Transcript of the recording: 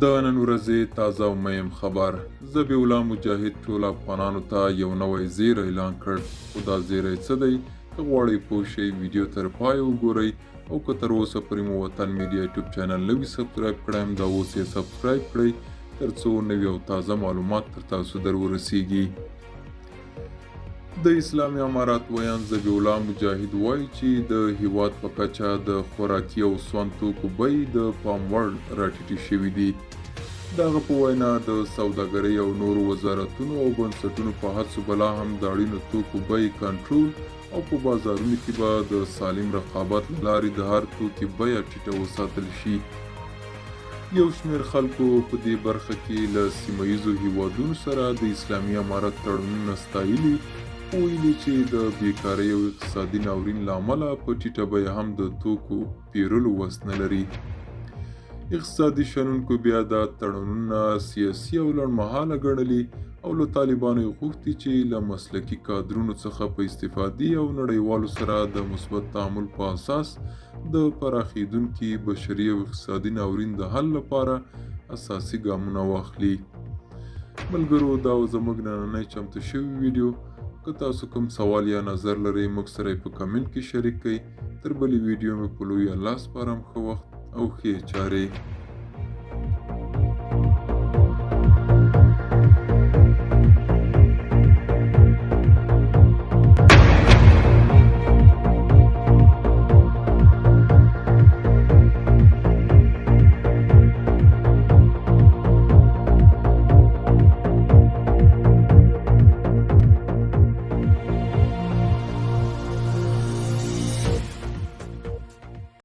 د نن ورځې تازه او مهم خبر: ذبیح الله مجاهد ټول افغانانو ته یو نوی زیری اعلان کړ، خو دا زیری څه دی؟ که غواړئ پوه شئ، ویډیو تر پایه وګورئ او که تر اوسه پورې مو وطن میډیا یوټیوب چینل نه وي subscribe کړی، همدا اوس یې subscribe کړئ تر څو نوي او تازه معلومات تر تاسو در ورسیږي. د اسلامي امارت ویاند ذبیح الله مجاهد وایي چې د هیواد په کچه د خوراکي او سون توکو بیې د پام وړ راټیټې شوې دي. د هغه په وینا، د سوداګرۍ او نورو وزارتونو او بنسټونو په هڅو به لا هم د اړینو توکو بیې کنټرول او په بازارونو کې به د سالم رقابت له لارې د هر توکي بیه ټیټه وساتل شي. یو شمېر خلکو په دې برخه کې له سیمه ییزو هیوادونو سره د اسلامي امارت تړونونه ستایلي، خو ویلي چې د بیکارۍ او اقتصادي ناورین له امله په ټیټه بیه هم د توکو پیرلو وس نه لري. اقتصادي شنونکو بیا دا تړونونه سیاسي او لنډمهاله ګڼلي او له طالبانو یې غوښتي چې له مسلکي کادرونو څخه په استفادې او نړیوالو سره د مثبت تعامل په اساس د پراخېدونکي بشري او اقتصادي ناورین د حل لپاره اساسي ګامونه واخلي. ملګرو، دا و زموږ نننۍ چمتو شوې ویډیو. که تاسو کوم سوال یا نظر لرئ، موږ سره یې په comment کې شریک کړئ. تر بلې ویډیو مې په لوی الله سپارم. ښه وخت او ښې چارې.